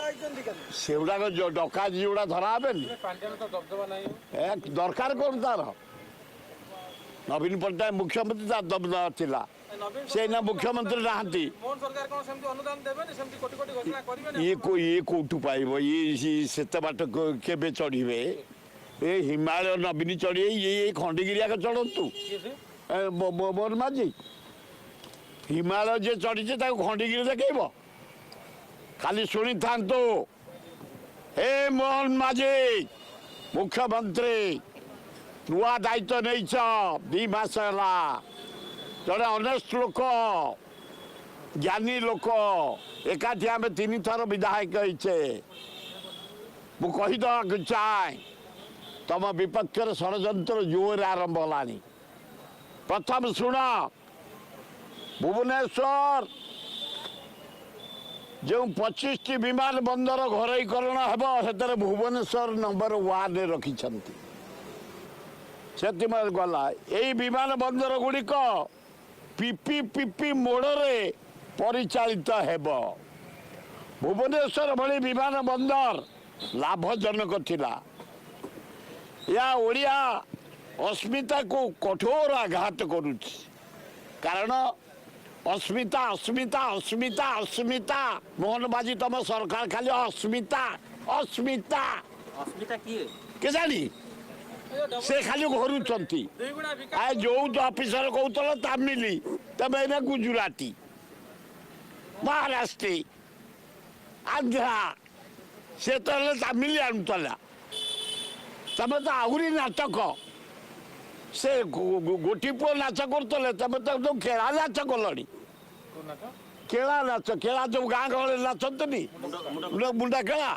ସେଗୁଡ଼ାକ ଡକା ଯୋଉଗୁଡ଼ା ଧରା ହେବେନି। ପାଣ୍ଡିଆନ ତ ଦବଦବା ନାହିଁ। ଏ ଦରକାର କଣ ତାର? ନବୀନ ପଟ୍ଟନାୟକ ମୁଖ୍ୟମନ୍ତ୍ରୀ, ତାର ଦବଦବା ଥିଲା। ନବୀନ ସେ ଏଇନା ମୁଖ୍ୟମନ୍ତ୍ରୀ ନାହାନ୍ତି। ମୋହନ ସରକାର କଣ ସେମିତି ଅନୁଦାନ ଦେବେନି? ସେମିତି କୋଟି କୋଟି ଘୋଷଣା କରିବେନି? ଇଏ କୋଉଠୁ ପାଇବ? ଇଏ ସେତେ ବାଟ କେବେ ଚଢ଼ିବେ? ଏ ହିମାଳୟ ନବୀନ ଚଢ଼ିବେ, ଇଏ ଏଇ ଖଣ୍ଡଗିରି ଆଗ ଚଢ଼ନ୍ତୁ। କିଏ ସେ? ଏ ମୋହନ ମାଝୀ। ହିମାଳୟ ଯିଏ ଚଢ଼ିଛି, ତାକୁ ଖଣ୍ଡଗିରି ଦେଖେଇବ? ଖାଲି ଶୁଣିଥାନ୍ତୁ। ହେ ମୋହନ ମାଝୀ ମୁଖ୍ୟମନ୍ତ୍ରୀ, ନୂଆ ଦାୟିତ୍ୱ ନେଇଛ 2 ମାସ ହେଲା। ଜଣେ ଅନେଷ୍ଟ ଲୋକ, ଜ୍ଞାନୀ ଲୋକ। ଏକାଠି ଆମେ ତିନିଥର ବିଧାୟକ ହେଇଛେ। ମୁଁ କହିଦେବାକୁ ଚାହେଁ, ତମ ବିପକ୍ଷରେ ଷଡ଼ଯନ୍ତ୍ର ଜୋରରେ ଆରମ୍ଭ ହେଲାଣି। ପ୍ରଥମ ଶୁଣ, ଭୁବନେଶ୍ୱର ଯେଉଁ 25ଟି ବିମାନ ବନ୍ଦର ଘରୋଇକରଣ ହେବ, ସେଥିରେ ଭୁବନେଶ୍ୱର ନମ୍ବର 1ରେ ରଖିଛନ୍ତି। ସେଥିପାଇଁ ଗଲା, ଏଇ ବିମାନ ବନ୍ଦର ଗୁଡ଼ିକ ପିପିପି ମୋଡ଼ରେ ପରିଚାଳିତ ହେବ। ଭୁବନେଶ୍ୱର ଭଳି ବିମାନ ବନ୍ଦର ଲାଭଜନକ ଥିଲା। ଏହା ଓଡ଼ିଆ ଅସ୍ମିତାକୁ କଠୋର ଆଘାତ କରୁଛି। କାରଣ ଅସ୍ମିତା, ଅସ୍ମିତା, ଅସ୍ମିତା, ଅସ୍ମିତା। ମୋହନ ମାଝୀ, ତମ ସରକାର ଖାଲି ଅସ୍ମିତା, ଅସ୍ମିତା। ଅସ୍ମିତା କିଏ? କେଜାଣି, ସେ ଖାଲି ଘୋରୁଛନ୍ତି। ଦୁଇଗୁଣା ବିକାଶ। ଆ ଯୋଉ ଅଫିସର କହୁଥିଲ ତାମିଲି, ତମେ ଏଇନା ଗୁଜୁରାଟୀ, ମହାରାଷ୍ଟ୍ରୀ, ଆନ୍ଧ୍ରା। ସେ ତ ହେଲେ ତାମିଲି ଆଣୁଥିଲା, ତମେ ତ ଆହୁରି ନାଟକ। ସେ ଗୋଟି ପୁଅ ନାଚ କରୁଥିଲେ, ତମେ ତ ଏକଦମ ଖେଳା ନାଚ କଲଣି। କୋଉ ନାଚ? ଖେଳା ନାଚ, ଖେଳା ଯୋଉ ଗାଁ ଗହଳିରେ ନାଚନ୍ତିନି, ମୁଣ୍ଡା ଖେଳା।